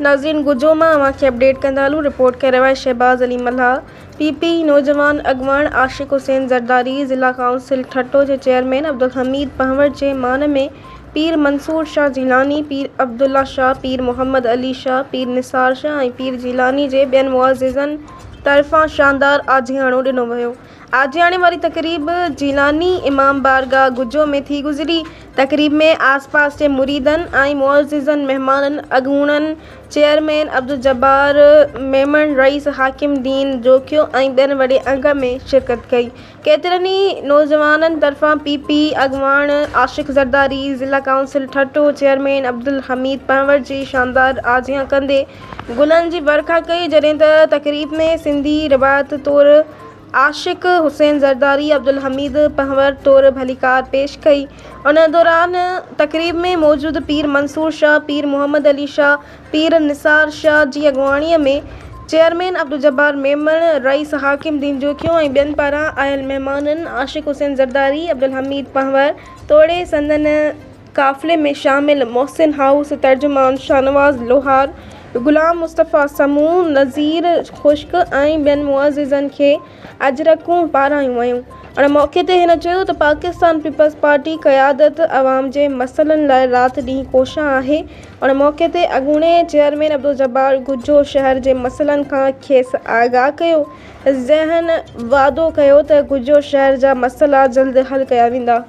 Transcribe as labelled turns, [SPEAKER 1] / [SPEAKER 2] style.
[SPEAKER 1] ناظرين گجو مان اوهان کي اپڊيٽ ڪندا هلون رپورٽ ڪري رهيو آهي شهباز علي ملاح پي پي نوجوان اڳواڻ عاشق حسين زرداري ضلع ڪائونسل ٺٽو جي چيئرمين عبدالحميد پنهور جي مان ۾ پير منصور شاهه جيلاني، پير عبدالله شاهه، پير محمد علي شاهه، پير نثار شاهه ۽ پير جيلاني جي ٻين معززن طرفان شاندار آجياڻو ڏنو ويو. آجياڻي واري تقريب جيلاني امام بارگاهه گجو ۾ ٿي گذري. تقريب ۾ آس پاس جي مريدن ۽ معززن مهمانن اڳوڻن چيئرمين عبدالجبار ميمڻ، رئيس حاڪم دين جوکيو ۽ ٻين وڏي انگ ۾ شرڪت ڪئي. ڪيترن ئي نوجوانن طرفان پي پي اڳواڻ عاشق زرداري، ضلع ڪائونسل ٺٽو چيئرمين عبدالحميد پنهور جي شاندار آجيان ڪندي گلن جي ورکا ڪئي جڏهن ته تقريب ۾ سنڌي روايت طور عاشق حسين زرداري عبدالحميد پنهور طور ڀليڪار پيش ڪئي. ان دوران تقريب ۾ موجود پير منصور شاهه، پير محمد علي شاهه، پير نثار شاهه جي اڳواڻي ۾ چيئرمين عبدالجبار ميمڻ، رئيس حاڪم دين جوکيو ۽ ٻين پاران آيل مهمانن عاشق حسين زرداري، عبدالحميد پنهور توڙي سندن قافلي ۾ شامل محسن هائوس ترجمان شاهنواز لوهار، غلام مصطفيٰ سمون، نذير خشڪ ۽ ٻين معززن کي اجرڪون پارايون ويون. ان موقعي تي هن چيو ته پاڪستان پيپلز پارٽي قيادت عوام جي مسئلن لاء رات ڏينهن ڪوشان آهي. ان موقعي تي اڳوڻي چيئرمين عبدالجبار گجو شهر جي مسئلن کان کيس آگاهه ڪيو ذهن وعدو ڪيو ته گجو شهر جا مسئلا جلد حل ڪيا ويندا.